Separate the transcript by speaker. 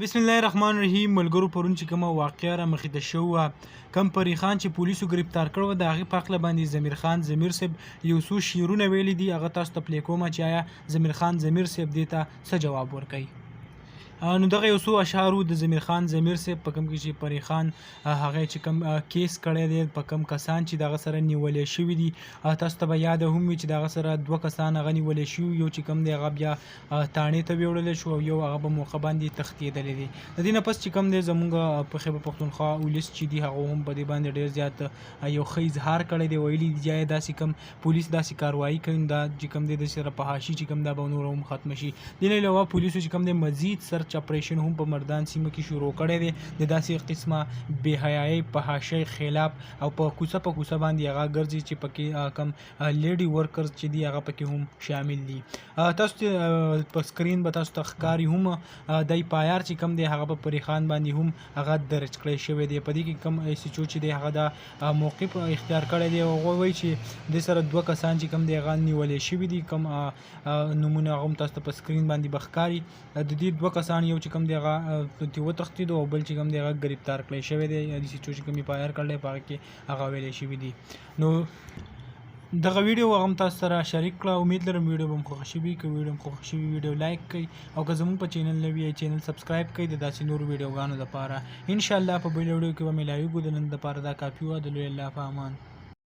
Speaker 1: بسم الله الرحمن الرحیم. ملګرو، پرون چې کومه واقعه را مخې ته شوه، کم پری خان چې پولیسو گرفتار کړو، د هغې په هکله باندې ضمیر خان ضمیر صاحب یو څو شعرونه ویلي دي. هغه تاسو ته پلی کوم چې آیا ضمیر خان ضمیر صاحب دې ته څه جواب ورکوي. نو دغه یو څو اشعارو د ضمیر خان ضمیر صاحب، په کوم کې چې پری خان هغه چې کوم کیس کړی دی، په کوم کسان چې دغه سره نیولې شوي دي. تاسو ته به یاد هم وي چې دغه سره دوه کسان هغه نیولې شوي، یو چې کوم دی هغه بیا تاڼې ته ویوړل شو او یو هغه په موقع باندې تښتېدلی دی. د دې نه پس چې کوم دی زمونږ په خیبر پښتونخوا ولس چې دی، هغه هم په دې باندې ډېر زیات یو ښه اظهار کړی دی. ویلي دي چې داسې کوم پولیس داسې کاروایی کوي، دا چې کوم دی د سره فحاشي چې کوم دا به نور هم ختم شي. دې نه علاوه پولیسو چې کوم دی مزید سرچ اپریشن هم په مردان سیمه کې شروع کړی دی، د داسې قسمه بې حیایۍ فحاشۍ خلاف، او په کوڅه په کوڅه باندې هغه ګرځي چې پکې کم لیډي ورکرز چې دي، هغه پکې هم شامل دي. تاسو ته په سکرین به تاسو ته ښکاري هم، د ایف آی آر چې کوم دی هغه په پری خان باندې هم هغه درج کړی شوی دی. په دې کې کوم ایس ایچ او چې دی هغه دا موقف اختیار کړی دی او هغه وایي چې د سره دوه کسان چې کوم دی هغه نیولې شوي دي. کوم نومونه هغه هم تاسو ته په سکرین باندې به ښکاري. د دې دوه کسان یو چې کوم دی هغه ترې وتښتېدو او بل چې کوم دی هغه ګرفتار کړی شوی دی. ایس ایچ او چې کوم ایف آی آر کړی، په هغه کې هغه ویلی شوي دي. نو دغه ویډیو هغه هم تاسو سره شریک کړه. امید لرم ویډیو به مو خوښه شوي. که ویډیو مو خوښه شوي، ویډیو لایک کړئ او که زموږ په چینل نوي یئ، چینل سبسکرایب کړئ د داسې نورو ویډیوګانو لپاره. ان شاء الله په بل ویډیو کې به ملاویږو. د نن لپاره دا کافي وه. د لوی الله په امان.